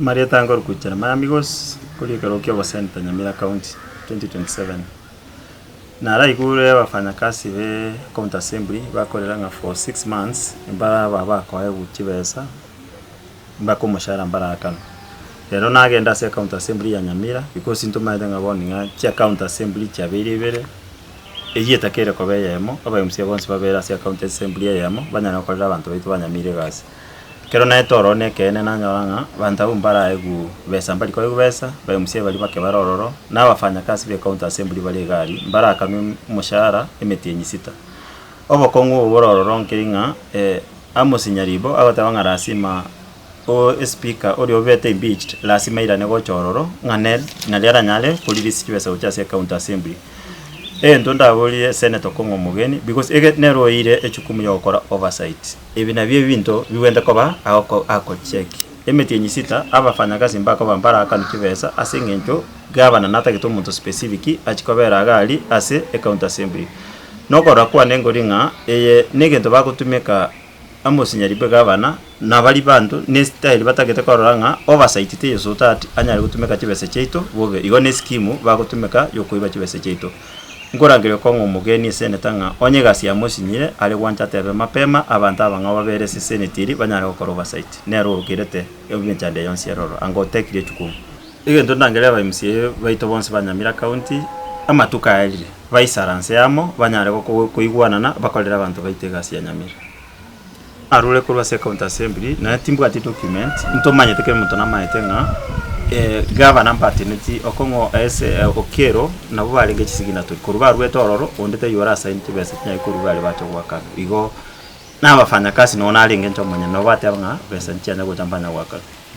Marieta nkoruku Jeremiah Migos, korwa ekerogo kia oboseneta Nyamira County 2027. Naraigure abafanyakazi be county assembly bakorera ng'a for 6 months mbaraba bakoegwa chibesa mpaka omoshahara mbarakanwa. Rero nagenda ase ecounty assembly ya Nyamira because ntomaete ng'a bono ng'a chia county assembly chiabeire ibere, eywo etakeire koba eyemo, aba MCA bonsi babere ase ecounty assembly eyemo, banyare gokorera abanto baito ba Nyamira egasi. Ekero naete ororo na ekeene nanyora ng'a abanto abwo mbaraegwa besa mbari koegwa besa, ba MCA baria bake bare ororo, na abafanyakazi ba ecounty assembly bare iga aria, mbarakanwe omoshahara emetienyi sita. Obokong'u obo bore ororo nkeri ng'a Amos Nyaribo agoteba ng'a lazima o espika oria obete impeached lazima airane gocha ororo ng'a nere naria aranyare korelease chibesa gochia ase ecounty assembly. Egento ndaborie senator kong'a omogeni because ege nere oeire ejukumu ya gokora oversight, ebi nabio ebinto bibwenerete koba agoko agocheck. Emetienyi sita, abafanyakazi mbakoba mbarakanwe chibesa ase eng'encho gavana natagete omonto specific achie kobera iga aria ase ecounty assembly. Nokorora kwane nkori ng'a eye na egento bagotumeka Amos Nyaribo egavana, na baria banto na estyle batagete korora ng'a oversight teiyo so that anyare gotumeka chibesa chiaito bobe. Igo na escheme bagotumeka ya okoiba chibesa chiaito. Nkorangeria kong'a omogeni eseneta ng'a onye egasi yamosinyire are gwancha atebe mapema abanto abang'ao babere ase eseneti eria banyare gokora oversight. Nere okerete emechando eye yonsi ere ororo anga otekire ejukumu. Egento ndangerie aba MCA baito bonsi ba Nyamira County, amatuko aerire, baisaranse amo, banyare goko koigwanana bakorere abanto baito egasi ya Nyamira. Arure korwa ase ecounty assembly, naende timbwati document, ntomanyete kera omonto namaete ng'a gavana mpateneti okong'o ase Okello nabo barenge chisignatory, korwa barwete ororo, onde taiyo orasign chibesa chinyare korwa baria bacha goakana. Igo, na abafanyakazi nonye narenge inche omonyene, nabo bateba ng'a besa nchianya gocha mbanya goakana.